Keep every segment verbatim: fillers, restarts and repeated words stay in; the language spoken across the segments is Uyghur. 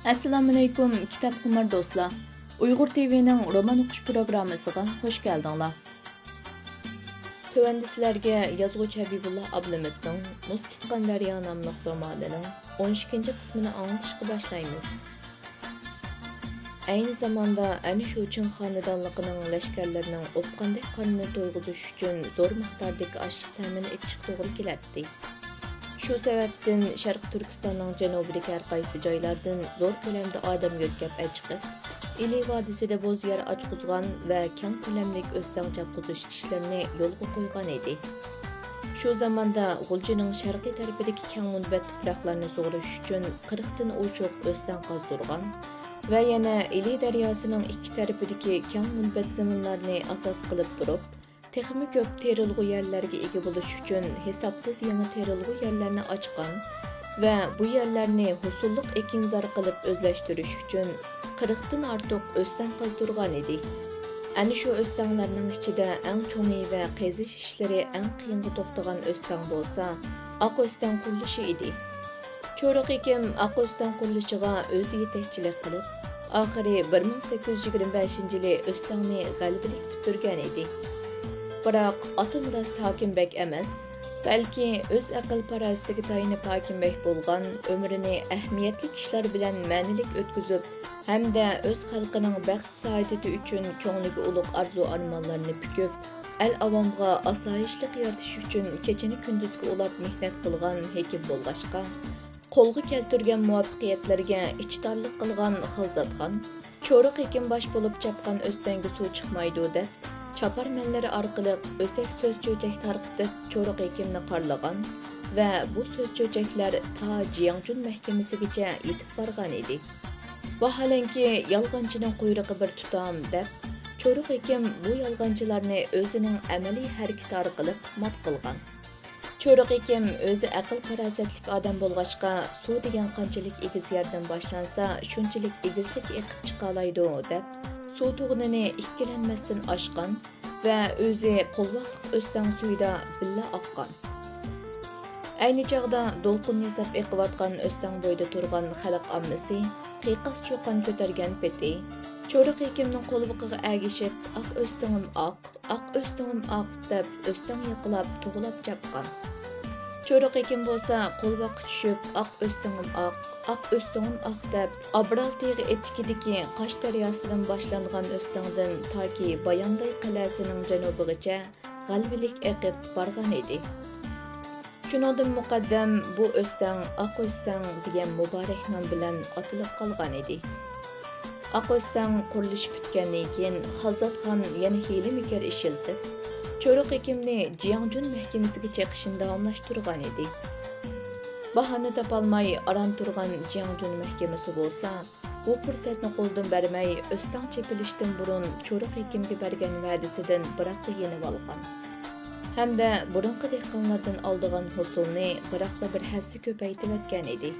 ئەسسالامۇئەلەيكۇم، كىتابخۇمار دوستلار! ئۇيغۇر تىۋىنىڭ رومان ئوقۇش پروگراممىسىغا خۇش كەلدىڭلار. تۆۋەندە سىلەرگە يازغۇچى ھەبىبۇللا ئابلىمىتنىڭ مۇز تۇتقان دەريا ناملىق رومانىنىڭ ئون ئىككىنچى قىسمىنى ئاڭلىتىشقا باشلايمىز. ئەينى زاماندا ئەنە شۇ چىڭ خانىدانلىقىنىڭ لەشكەرلىرىنىڭ ئوپقاندەك قارنىنى تويغۇزۇش ئۈچۈن زور مىقداردىكى ئاشلىق تەمىن ئېتىشقا توغرا كېلەتتى. شۇ سەۋەبتىن شەرقىي تۈركىستاننىڭ جەنۇبىدىكى ھەر قايسى جايلاردىن زور كۆلەمدە ئادەم يۆتكەپ ئەچىقىپ، ئىلى ۋادىسىدە بوز يەر ئاچقۇزغان ۋە كەڭ كۆلەملىك ئۆستەڭ چاپقۇزۇش ئىشلىرىنى يولغا قويغان ئىدى. شۇ زاماندا غۇلجىنىڭ شەرقىي تەرىپىدىكى كەڭ مۇنبەت تۇپراقلارنى سۇغىرىش ئۈچۈن قىرىقتىن ئوشۇق ئۆستەڭ قازدۇرغان ۋە يەنە ئىلى دەرياسىنىڭ ئىككى تەرىپىدىكى كەڭ مۇنبەت زېمىنلارنى ئاساس قىلىپ تۇرۇپ، تېخىمۇ كۆپ تېرىلغۇ يەرلەرگە ئىگە بولۇش ئۈچۈن ھېسابسىز يېڭى تېرىلغۇ يەرلەرنى ئاچقان ۋە بۇ يەرلەرنى ھوسۇللۇق ئېكىنزار قىلىپ ئۆزلەشتۈرۈش ئۈچۈن قىرىقتىن ئارتۇق ئۆستەڭ قازدۇرغان ئىدى. ئەنە شۇ ئۆستەڭلەرنىڭ ئىچىدە ئەڭ چوڭى ۋە قېزىش ئىشلىرى ئەڭ قىيىنغا توختىغان ئۆستەڭ بولسا، ئاق ئۆستەڭ قۇرۇلۇشى ئىدى. چورۇق ھېكىم ئاق ئۆستەڭ قۇرۇلۇشىغا ئۆزى يېتەكچىلىك قىلىپ، ئاخىرى بىر مىڭ سەككىز يۈز يىگىرمە بەشىنچى يىلى ئۆستەڭنى غەلىبىلىك پۈتتۈرگەن ئىدى. بىراق، ئاتا مىراس ھاكىم بەگ ئەمەس، بەلكى ئۆز ئەقىل-پاراسىتىگە تايىنىپ ھاكىم بەگ بولغان، ئۆمرىنى ئەھمىيەتلىك ئىشلار بىلەن مەنىلىك ئۆتكۈزۈپ، ھەمدە ئۆز خەلقىنىڭ بەخت-سائادىتى ئۈچۈن كۆڭلىگە ئۇلۇغ ئارزۇ-ئارمانلارنى پۈكۈپ، ئەل-ئاۋامغا ئاسايىشلىق يارىتىش ئۈچۈن كېچىنى-كۈندۈزگە ئۇلاپ مېھنەت قىلغان ھېكىم بولغاچقا، قولغا كەلتۈرگەن مۇۋەپپەقىيەتلىرىگە ئىچى تارلىق قىلغان خالزادخان، چورۇق ھېكىم باش بولۇپ چاپقان ئۆستەڭگە سۇ چىقمايدۇ دەپ، چاپارمەنلىرى ئارقىلىق ئۆسەك سۆز-چۆچەك تارقىتىپ، چورۇق ھېكىمنى قارلىغان ۋە بۇ سۆز-چۆچەكلەر تا جياڭجۈن مەھكىمىسىگىچە يېتىپ بارغان ئىدى. ۋاھالەنكى، يالغانچىنىڭ قۇيرۇقى بىر تۇتام، دەپ، چورۇق ھېكىم بۇ يالغانچىلارنى ئۆزىنىڭ ئەمەلىي ھەرىكىتى ئارقىلىق مات قىلغان. چورۇق ھېكىم ئۆزى ئەقىل-پاراسەتلىك ئادەم بولغاچقا، سۇ دېگەن قانچىلىك ئېگىز يەردىن باشلانسا، شۇنچىلىك ئېگىزلىككە ئېقىپ چىقالايدۇ، دەپ، سۇ تۇغىنىنى ئىككىلەنمەستىن ئاشقان ۋە ئۆزى قولۋاقلىق ئۆستەڭ سۈيىدە بىللە ئاققان. ئەينى چاغدا دولقۇن ياساپ ئېقىۋاتقان ئۆستەڭ بويىدا تۇرغان خەلق ئاممىسى قىيقاس-چۇقان كۆتەرگەن پېتى، چورۇق ھېكىمنىڭ قولۋىقىغا ئەگىشىپ، «ئاق ئۆستىڭىم ئاق، ئاق ئۆستىڭىم ئاق» دەپ، ئۆستەڭ يېقىلاپ، توۋلاپ چاپقان. چورۇق ھېكىم بولسا قولۋاققا چۈشۈپ، «ئاق ئۆستىڭىم ئاق، ئاق ئۆستىڭىم ئاق» دەپ، ئابرال تېغى ئېتىكىدىكى قاش دەرياسىدىن باشلانغان ئۆستەڭدىن تاكى بايانداي قەلئەسىنىڭ جەنۇبىغىچە غەلىبىلىك ئېقىپ بارغان ئىدى. شۇنىڭدىن مۇقەددەم بۇ ئۆستەڭ ئاق ئۆستەڭ دېگەن مۇبارەك نام بىلەن ئاتىلىپ قالغان ئىدى. ئاق ئۆستەڭ قۇرۇلۇشى پۈتكەندىن كېيىن، خالزادخان يەنە ھىيلە-مىكىر ئىشلىتىپ، چورۇق ھېكىمنى جياڭجۈن مەھكىمىسىگە چېقىشنى داۋاملاشتۇرغان ئىدى. باھانە تاپالماي ئاران تۇرغان جياڭجۈن مەھكىمىسى بولسا، بۇ پۇرسەتنى قولدىن بەرمەي، ئۆستەڭ چېپىلىشتىن بۇرۇن چورۇق ھېكىمگە بەرگەن ۋەدىسىدىن بىراقلا يېنىۋالغان ھەمدە بۇرۇنقى دېھقانلاردىن ئالىدىغان ھوسۇلنى بىراقلا بىر ھەسسە كۆپەيتىۋەتكەن ئىدى.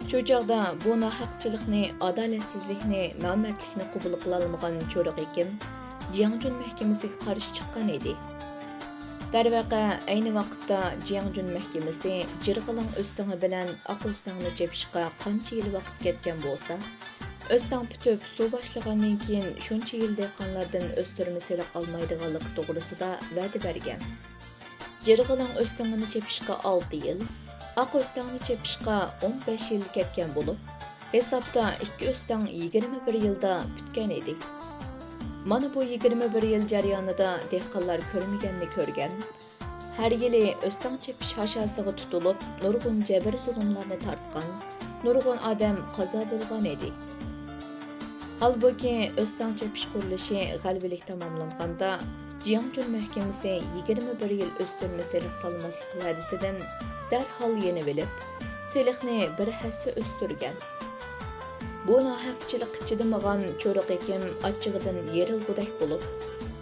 شۇ چاغدا بۇ ناھەقچىلىقنى، ئادالەتسىزلىكنى، نامەردلىكنى قوبۇل قىلالمىغان چورۇق ھېكىم جياڭجۈن مەھكىمىسىگە قارشى چىققان ئىدى. دەرۋەقە، ئەينى ۋاقىتتا جياڭجۈن مەھكىمىسى جىرغىلاڭ ئۆستىڭى بىلەن ئاق ئۆستەڭنى چېپىشقا قانچە يىل ۋاقىت كەتكەن بولسا، ئۆستەڭ پۈتۈپ سۇ باشلىغاندىن كېيىن شۇنچە يىل دېھقانلاردىن ئۆستۈرمە سېلىق ئالمايدىغانلىقى توغرىسىدا ۋەدە بەرگەن. جىرغىلاڭ ئۆستىڭىنى چېپىشقا ئالتە يىل، ئاق ئۆستەڭنى چېپىشقا ئون بەش يىل كەتكەن بولۇپ، ھېسابتا ئىككى ئۆستەڭ يىگىرمە بىر يىلدا پۈتكەن ئىدى. مانا بۇ يىگىرمە بىر يىل جەريانىدا دېھقانلار كۆرمىگەننى كۆرگەن، ھەر يىلى ئۆستەڭ چېپىش ھاشاسىغا تۇتۇلۇپ، نۇرغۇن جەبىر-زۇلۇملارنى تارتقان، نۇرغۇن ئادەم قازا بولغان ئىدى. ھالبۇكى، ئۆستەڭ چېپىش قۇرۇلۇشى غەلىبىلىك تاماملانغاندا، جياڭجۈن مەھكىمىسى يىگىرمە بىر يىل ئۆستۈرمە سېلىق سالماسلىق ۋەدىسىدىن دەرھال يېنىۋېلىپ، سېلىقنى بىر ھەسسە ئۆستۈرگەن. بۇ ناھەقچىلىققا چىدىمىغان چورۇق ھېكىم ئاچچىقىدىن يېرىلغۇدەك بولۇپ،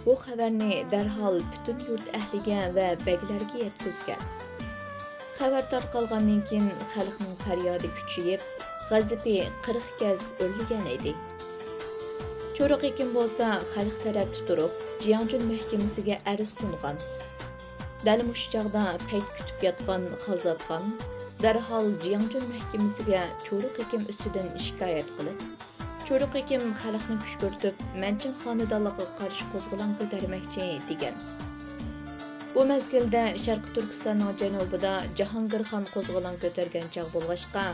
بۇ خەۋەرنى دەرھال پۈتۈن يۇرت ئەھلىگە ۋە بەگلەرگە يەتكۈزگەن. خەۋەر تارقالغاندىن كېيىن، خەلقنىڭ پەريادى كۈچىيىپ، غەزىپى قىرىق گەز ئۆرلىگەن ئىدى. چورۇق ھېكىم بولسا خەلق تەرەپتە تۇرۇپ، جياڭجۈن مەھكىمىسىگە ئەرز سۇنغان. دەل مۇشۇ چاغدا پەيت كۈتۈپ ياتقان خالزادخان دەرھال جياڭجۈن مەھكىمىسىگە چورۇق ھېكىم ئۈستىدىن شىكايەت قىلىپ، چورۇق ھېكىم خەلقنى كۈشكۈرتۈپ، مەنچىڭ خانىدانلىقىغا قارشى قوزغىلاڭ كۆتەرمەكچى، دېگەن. بۇ مەزگىلدە شەرقىي تۈركىستاننىڭ جەنۇبىدا جاھانگىر خان قوزغىلاڭ كۆتەرگەن چاغ بولغاچقا،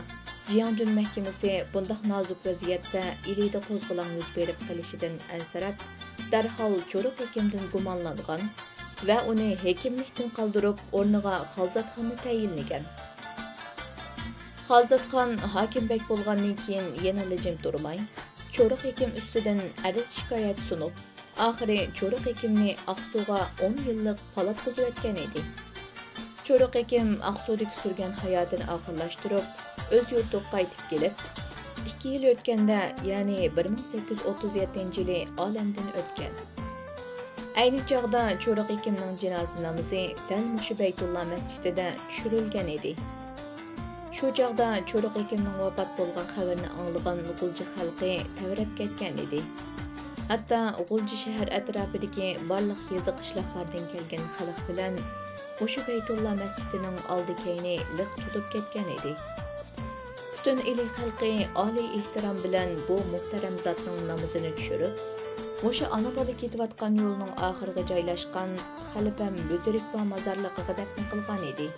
جياڭجۈن مەھكىمىسى بۇنداق نازۇك ۋەزىيەتتە ئىلىدا قوزغىلاڭ يۈز بېرىپ قېلىشىدىن ئەنسىرەپ، دەرھال چورۇق ھېكىمدىن گۇمانلانغان ۋە ئۇنى ھېكىملىكتىن قالدۇرۇپ، ئورنىغا خالزادخاننى تەيىنلىگەن. خالزادخان ھاكىم بەگ بولغاندىن كېيىن يەنىلا جىم تۇرماي، چورۇق ھېكىم ئۈستىدىن ئەرز-شىكايەت سۇنۇپ، ئاخىرى چورۇق ھېكىمنى ئاقسۇغا ئون يىللىق پالاتقۇزۇۋەتكەن ئىدى. چورۇق ھېكىم ئاقسۇدىكى سۈرگەن ھاياتىنى ئاخىرلاشتۇرۇپ، ئۆز يۇرتىغا قايتىپ كېلىپ، ئىككى يىل ئۆتكەندە، يەنى بىر مىڭ سەككىز يۈز ئوتتۇز يەتتىنچى يىلى ئالەمدىن ئۆتكەن. ئەينى چاغدا چورۇق ھېكىمنىڭ جىنازا نامىزى دەل مۇشۇ بەيتۇللا مەسچىتىدە چۈشۈرۈلگەن ئىدى. شۇ چاغدا چورۇق ھېكىمنىڭ ۋاپات بولغان خەۋىرىنى ئاڭلىغان غۇلجا خەلقى تەۋرەپ كەتكەن ئىدى. ھەتتا غۇلجا شەھەر ئەتراپىدىكى بارلىق يېزا-قىشلاقلاردىن كەلگەن خەلق بىلەن مۇشۇ بەيتۇللا مەسچىتىنىڭ ئالدى-كەينى لىق تولۇپ كەتكەن ئىدى. پۈتۈن ئىلى خەلقى ئالىي ئېھتىرام بىلەن بۇ مۇھتەرەم زاتنىڭ نامىزىنى چۈشۈرۈپ، مۇشۇ ئانا-بالا كېتىۋاتقان يولنىڭ ئاخىرىغا جايلاشقان خەلپەم بۈزرۈكۋا مازارلىقىغا دەپنە قىلغان ئىدى.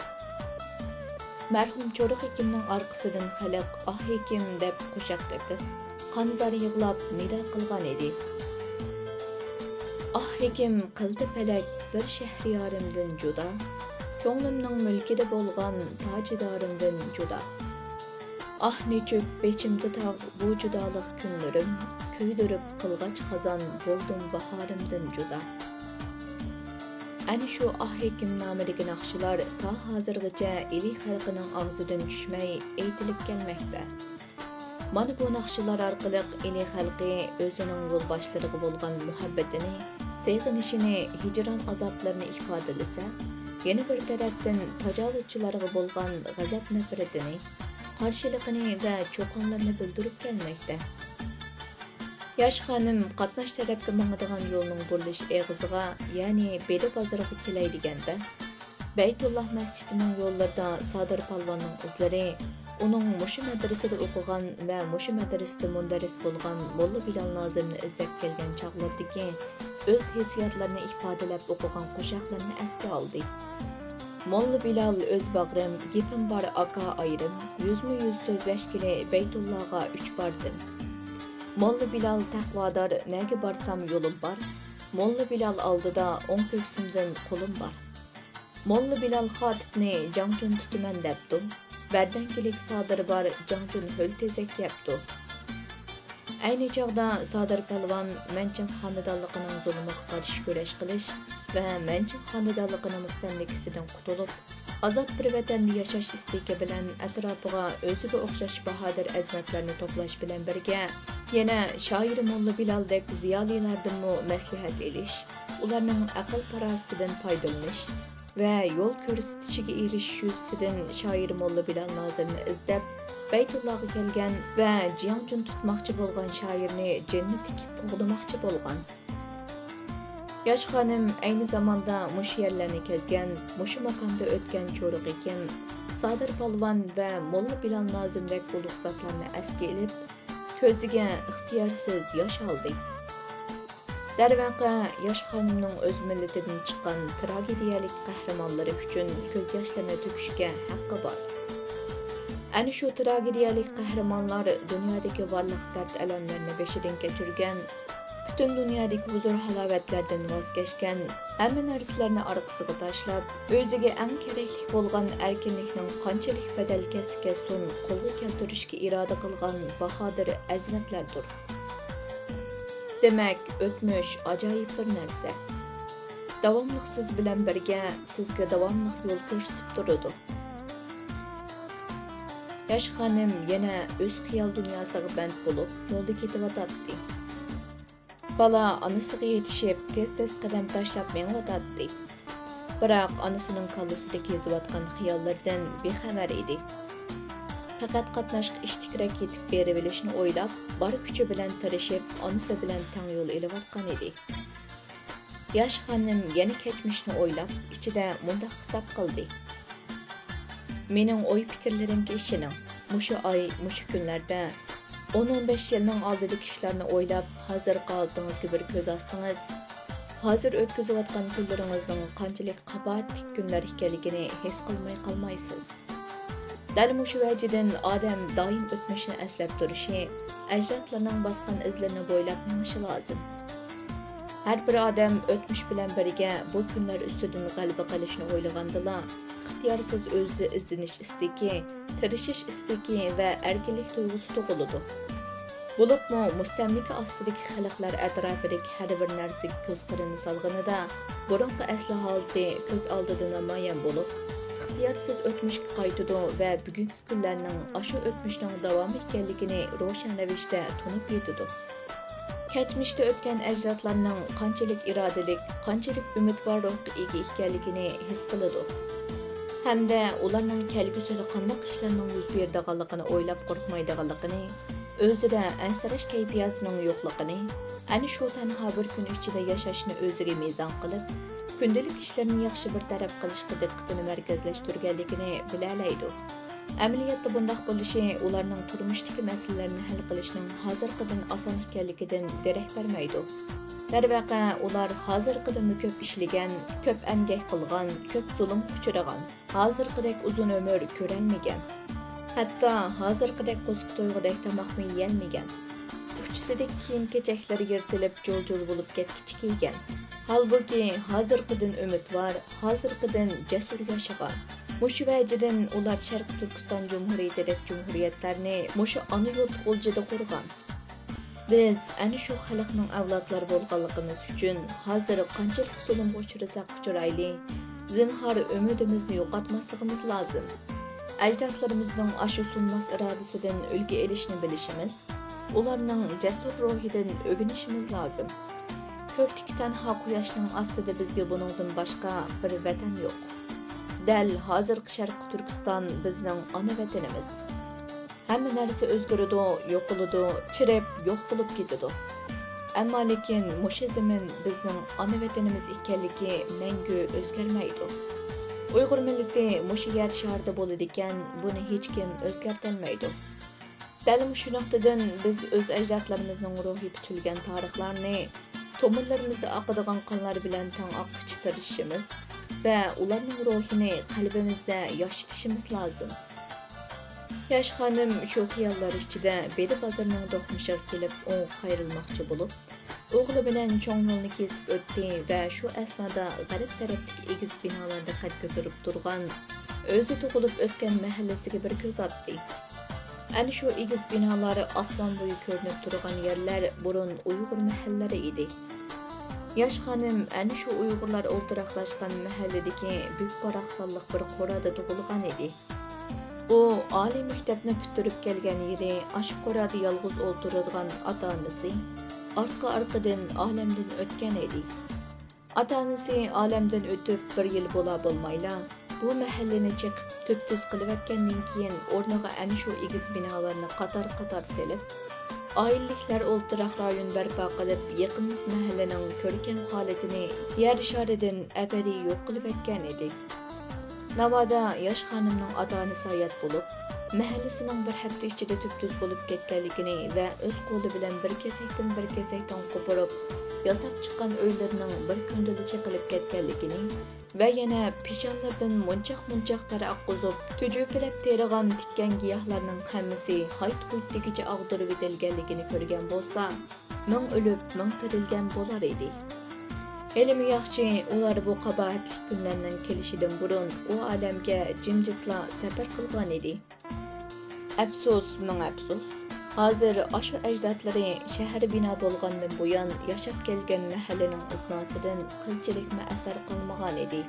مەرھۇم چورۇق ھېكىمنىڭ ئارقىسىدىن خەلق «ئاھ، ھېكىم» دەپ قوشاق قېتىپ، قانزار يىغلاپ نىدا قىلغان ئىدى. «ئاھ، ھېكىم، قىلدى پەلەك بىر شەھرىيارىمدىن جۇدا، كۆڭلۈمنىڭ مۈلكىدە بولغان تاجىدارىمدىن جۇدا. ئاھ، نېچۈك بېشىمدا تاغ بۇ جۇدالىق كۈنلىرىم، كۆيدۈرۈپ قىلغاچ خازان بولدۇم باھارىمدىن جۇدا.» ئەنە شۇ «ئاھ، ھېكىم» نامىدىكى ناخشىلار تا ھازىرغىچە ئىلى خەلقىنىڭ ئاغزىدىن چۈشمەي ئېيتىلىپ كەلمەكتە. مانا بۇ ناخشىلار ئارقىلىق ئىلى خەلقى ئۆزىنىڭ يولباشلىرىغا بولغان مۇھەببىتىنى، سېغىنىشىنى، ھىجران ئازابلىرىنى ئىپادىلىسە، يەنە بىر تەرەپتىن تاجاۋۇزچىلارغا بولغان غەزەپ-نەپرىتىنى، قارشىلىقىنى ۋە چۇقانلىرىنى بىلدۈرۈپ كەلمەكتە. ياش خانىم قاتناش تەرەپكە ماڭىدىغان يولنىڭ بۇرۇلۇش ئېغىزىغا، يەنى بېدە بازىرىغا كېلەي دېگەندە، بەيتۇللا مەسچىتىنىڭ يوللىرىدا سادىر پالۋاننىڭ ئىزلىرى، ئۇنىڭ مۇشۇ مەدرىسىدە ئوقۇغان ۋە مۇشۇ مەدرىسىدە مۇندەررىس بولغان موللا بىلال نازىمنى ئىزدەپ كەلگەن چاغلىرىدىكى ئۆز ھېسسىياتلىرىنى ئىپادىلەپ ئوقۇغان قوشاقلىرىنى ئەسكە ئالدى. موللا بىلال، ئۆز باغرىم، گېپىم بار ئاكا ئايرىم، يۈزمۇ يۈز سۆزلەشكىلى بەيتۇللاغا ئۈچ باردىم. موللا بىلال تەقۋادار، نەگە بارسام يولۇم بار. موللا بىلال ئالدىدا ئوڭ كۆكسۈمدىن قولۇم بار. موللا بىلال خاتىپنى جاڭجۈن تۇتىمەن دەپتۇ. بەردەڭگىلىك سادىر بار، جاڭجۈن ھۆل تېزەك يەپتۇ. ئەينى چاغدا سادىر پالۋان مەنچىڭ خانىدانلىقىنىڭ زۇلۇمىغا قارشى كۈرەش قىلىش ۋە مەنچىڭ خانىدانلىقىنىڭ مۇستەملىكىسىدىن قۇتۇلۇپ، ئازاد بىر ۋەتەندە ياشاش ئىستىكى بىلەن ئەتراپىغا ئۆزىگە ئوخشاش باھادىر ئەزىمەتلەرنى توپلاش بىلەن بىرگە، يەنە شائىر موللا بىلالدەك زىيالىيلاردىنمۇ مەسلىھەت ئېلىش، ئۇلارنىڭ ئەقىل-پاراسىتىدىن پايدىلىنىش، ۋە يول كۆرسىتىشىگە ئېرىشىش يۈزىسىدىن شائىر موللا بىلال نازىمنى ئىزدەپ، بەيتۇللاغا كەلگەن ۋە جياڭجۈن تۇتماقچى بولغان شائىرنى جېنىنى تىكىپ قوغدىماقچى بولغان. ياش خانىم ئەينى زاماندا مۇشۇ يەرلەرنى كەزگەن، مۇشۇ ماكاندا ئۆتكەن چورۇق ھېكىم، سادىر پالۋان ۋە موللا بىلال نازىمدەك ئۇلۇغ زاتلارنى ئەسكە ئېلىپ، كۆزىگە ئىختىيارسىز ياش ئالدى. دەرۋەقە، ياش خانىمنىڭ ئۆز مىللىتىدىن چىققان تراگېدىيەلىك قەھرىمانلىرى ئۈچۈن كۆز ياشلىرىنى تۆكۈشكە ھەققى بار. ئەنە شۇ تراگېدىيەلىك قەھرىمانلار دۇنيادىكى بارلىق دەرد-ئەلەملەرنى بېشىدىن كەچۈرگەن، پۈتۈن دۇنيادىكى ھۇزۇر-ھالاۋەتلەردىن ۋاز كەچكەن، ھەممە نەرسىلەرنى ئارقىسىغا تاشلاپ، ئۆزىگە ئەڭ كېرەكلىك بولغان ئەركىنلىكنىڭ قانچىلىك بەدەل كەتسە كەتسۇن، قولغا كەلتۈرۈشكە ئىرادە قىلغان باھادىر ئەزىمەتلەردۇر. دېمەك، ئۆتمۈش ئاجايىپ بىر نەرسە. داۋاملىق سىز بىلەن بىرگە، سىزگە داۋاملىق يول كۆرسىتىپ تۇرىدۇ. ياش خانىم يەنە ئۆز خىيال دۇنياسىغا بەند بولۇپ، يولدا كېتىۋاتاتتى. بالا ئانىسىغا يېتىشىپ، تېز-تېز قەدەم تاشلاپ مېڭىۋاتاتتى. بىراق ئانىسىنىڭ كاللىسىدا كېزىۋاتقان خىياللىرىدىن بىخەۋەر ئىدى. پەقەت قاتناشقا ئىشتىكرەك يېتىپ بېرىۋېلىشنى ئويلاپ، بار كۈچى بىلەن تىرىشىپ، ئانىسى بىلەن تەڭ يول ئېلىۋاتقان ئىدى. ياش خانىم يەنە كەچمىشنى ئويلاپ، ئىچىدە مۇنداق خىتاب قىلدى. مېنىڭ ئوي-پىكىرلىرىمگە ئىشىنىڭ. مۇشۇ ئاي، مۇشۇ كۈنلەردە، ئون، ئون بەش يىلنىڭ ئالدىدىكى ئىشلارنى ئويلاپ، ھازىرقى ھالىتىڭىزگە بىر كۆز ئاچسىڭىز، ھازىر ئۆتكۈزۈۋاتقان كۈنلىرىڭىزنىڭ قانچىلىك قاباھەتلىك كۈنلەر ئىكەنلىكىنى ھېس قىلماي قالمايسىز. دەل مۇشۇ ۋەجىدىن ئادەم دائىم ئۆتمۈشنى ئەسلەپ تۇرۇشى، ئەجدادلىرىنىڭ باسقان ئىزلىرىنى بويلاپ مېڭىشى لازىم. ھەر بىر ئادەم ئۆتمۈش بىلەن بىرگە بۇ كۈنلەر ئۈستىدىن غەلىبە قىلىشنى ئويلىغاندىلا، ئىختىيارسىز ئۆزىدە ئىزدىنىش ئىستىكى، تىرىشىش ئىستىكى ۋە ئەركىنلىك تۇيغۇسى تۇغۇلىدۇ. بولۇپمۇ مۇستەملىكە ئاستىدىكى خەلقلەر ئەتراپىدىكى ھەر بىر نەرسىگە كۆز قىرىنى سالغىنىدا، بۇرۇنقى ئەسلى ھالىتى كۆز ئالدىدا نامايان بولۇپ، ئىختىيارسىز ئۆتمۈشكە قايتىدۇ ۋە بۈگۈنكى كۈنلەرنىڭ ئاشۇ ئۆتمۈشنىڭ داۋامى ئىكەنلىكىنى روشەن رەۋىشتە تونۇپ يېتىدۇ. كەچمىشتە ئۆتكەن ئەجدادلارنىڭ قانچىلىك ئىرادىلىك، قانچىلىك ئۈمىدۋار روھقا ئىگە ئىكەنلىكىنى ھېس قىلىدۇ. ھەمدە ئۇلارنىڭ كەلگۈسىدە قانداق ئىشلارنىڭ يۈز بېرىدىغانلىقىنى ئويلاپ قورقمايدىغانلىقىنى، ئۆزىدە ئەنسىرەش كەيپىياتىنىڭ يوقلۇقىنى، ئەنە شۇ تەنھا بىر كۈن ئىچىدە ياشاشنى ئۆزىگە مىزان قىلىپ، كۈندىلىك ئىشلىرىنى ياخشى بىر تەرەپ قىلىشقا دىققىتىنى مەركەزلەشتۈرگەنلىكىنى بىلەلەيدۇ. ئەمەلىيەتتە بۇنداق بولۇشى ئۇلارنىڭ تۇرمۇشتىكى مەسىلىلەرنى ھەل قىلىشنىڭ ھازىرقىدىن ئاسان ئىكەنلىكىدىن دېرەك بەرمەيدۇ. دەرۋەقە، ئۇلار ھازىرقىدىنمۇ كۆپ ئىشلىگەن، كۆپ ئەمگەك قىلغان، كۆپ زۇلۇمغا ئۇچرىغان، ھازىرقىدەك ئۇزۇن ئۆمۈر كۆرەلمىگەن. ھەتتا ھازىرقىدەك قورسىقى تويغۇدەك تاماقمۇ يېيەلمىگەن. ئۇچىسىدىكى كىيىم-كېچەكلىرى يىرتىلىپ، جۇل-جۇل بولۇپ كەتكۈچە كىيگەن. ھالبۇكى، ھازىرقىدىن ئۈمىدۋار، ھازىرقىدىن جەسۇر ياشىغان. مۇشۇ ۋەجىدىن ئۇلار شەرقىي تۈركىستان جۇمھۇرىيىتىدەك جۇمھۇرىيەتلەرنى مۇشۇ ئانا يۇرت غۇلجىدا قۇرغان. بىز ئەنە شۇ خەلقنىڭ ئەۋلادلىرى بولغانلىقىمىز ئۈچۈن، ھازىر قانچىلىك زۇلۇمغا ئۇچرىساق ئۇچرايلى، زىنھار ئۈمىدىمىزنى يوقاتماسلىقىمىز لازىم. ئەجدادلىرىمىزنىڭ ئاشۇ سۇنماس ئىرادىسىدىن ئۈلگە ئېلىشنى بىلىشىمىز، ئۇلارنىڭ جەسۇر روھىدىن ئۆگىنىشىمىز لازىم. كۆكتىكى تەنھا قۇياشنىڭ ئاستىدا بىزگە بۇنىڭدىن باشقا بىر ۋەتەن يوق. دەل ھازىرقى شەرقىي تۈركىستان بىزنىڭ ئانا ۋەتىنىمىز. ھەممە نەرسە ئۆزگىرىدۇ، يوقىلىدۇ، چىرىپ يوق بولۇپ كېتىدۇ. ئەمما لېكىن مۇشۇ زېمىن بىزنىڭ ئانا ۋەتىنىمىز ئىكەنلىكى مەڭگۈ ئۆزگەرمەيدۇ. ئۇيغۇر مىللىتى مۇشۇ يەر شارىدا بولىدىكەن، بۇنى ھېچكىم ئۆزگەرتەلمەيدۇ. دەل مۇشۇ نۇقتىدىن بىز ئۆز ئەجدادلىرىمىزنىڭ روھى پۈتۈلگەن تارىخلارنى، تومۇرلىرىمىزدا ئاقىدىغان قانلار بىلەن تەڭ ئاققۇچە تىرىشىشىمىز ۋە ئۇلارنىڭ روھىنى قەلبىمىزدە ياشىتىشىمىز لازىم. ياش خانىم شۇ خىياللار ئىچىدە بېدە بازىرىنىڭ دوقمۇشىغا كېلىپ ئوڭغا قايرىلماقچى بولۇپ، ئوغلى بىلەن چوڭ يولنى كېسىپ ئۆتتى ۋە شۇ ئەسنادا غەرب تەرەپتىكى ئېگىز بىنالاردا قەد كۆتۈرۈپ تۇرغان، ئۆزى تۇغۇلۇپ ئۆسكەن مەھەللىسىگە بىر كۆز ئاتتى. ئەنە شۇ ئېگىز بىنالار ئاسمان بويى كۆرۈنۈپ تۇرغان يەرلەر بۇرۇن ئۇيغۇر مەھەللىلىرى ئىدى. ياش خانىم ئەنە شۇ ئۇيغۇرلار ئولتۇراقلاشقان مەھەللىدىكى بۈك-باراقسانلىق بىر قورادا تۇغۇلغان ئىدى. ئۇ ئالىي مەكتەپنى پۈتتۈرۈپ كەلگەن يىلى ئاشۇ قورادا يالغۇز ئولتۇرىدىغان ئاتا-ئانىسى ئارقا-ئارقىدىن ئالەمدىن ئۆتكەن ئىدى. ئاتا-ئانىسى ئالەمدىن ئۆتۈپ بىر يىل بولا بولمايلا، بۇ مەھەللىنى چېقىپ تۈپتۈز قىلىۋەتكەندىن كېيىن، ئورنىغا ئەنە شۇ ئېگىز بىنالارنى قاتار-قاتار سېلىپ، ئائىلىلىكلەر ئولتۇراق رايون بەرپا قىلىپ، يېقىنلىق مەھەللىنىڭ كۆركەم ھالىتىنى يەر شارىدىن ئەبەدىي يوق قىلىۋەتكەن ئىدى. ناۋادا ياش خانىمنىڭ ئاتا-ئانىسى ھايات بولۇپ، مەھەللىسىنىڭ بىر ھەپتە ئىچىدە تۈپتۈز بولۇپ كەتكەنلىكىنى ۋە ئۆز قولى بىلەن بىر كېسەكتىن بىر كېسەكتىن قوپۇرۇپ ياساپ چىققان ئۆيلىرىنىڭ بىر كۈندىلا چېقىلىپ كەتكەنلىكىنى ۋە يەنە پېشانىلىرىدىن مونچاق-مونچاق تەر ئاققۇزۇپ، تۈجۈپىلەپ تېرىغان تىككەن گىياھلارنىڭ ھەممىسى ھايت-ھۇيت دېگۈچە ئاغدۇرۇۋېتىلگەنلىكىنى كۆرگەن بولسا، مىڭ ئۆلۈپ، مىڭ تىرىلگەن بولار ئىدى. ھېلىمۇ ياخشى، ئۇلار بۇ قاباھەتلىك كۈنلەرنىڭ كېلىشىدىن بۇرۇن ئۇ ئالەمگە جىمجىتلا سەپەر قىلغان ئىدى. ئەپسۇس، مىڭ ئەپسۇس! ھازىر ئاشۇ ئەجدادلىرى شەھەر بىنا بولغاندىن بۇيان ياشاپ كەلگەن مەھەللىنىڭ ئىزناسىدىن قىلچىلىكمۇ ئەسەر قالمىغان ئىدى.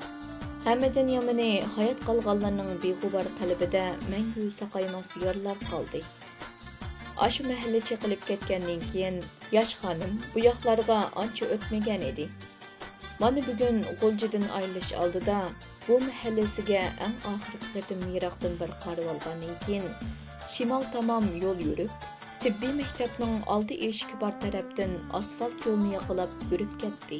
ھەممىدىن يامىنى، ھايات قالغانلارنىڭ بىغۇبار قەلبىدە مەڭگۈ ساقايماس يارىلار قالدى. ئاشۇ مەھەللە چېقىلىپ كەتكەندىن كېيىن، ياش خانىم بۇ ياقلارغا ئانچە ئۆتمىگەن ئىدى. مانا بۈگۈن غۇلجىدىن ئايرىلىش ئالدىدا بۇ مەھەللىسىگە ئەڭ ئاخىرقى قېتىم يىراقتىن بىر قارىۋالغاندىن كېيىن، شىمال تامام يول يۈرۈپ، تېببىي مەكتەپنىڭ ئالدى ئىشىكى بار تەرەپتىن ئاسفالت يولنى ياقىلاپ يۈرۈپ كەتتى.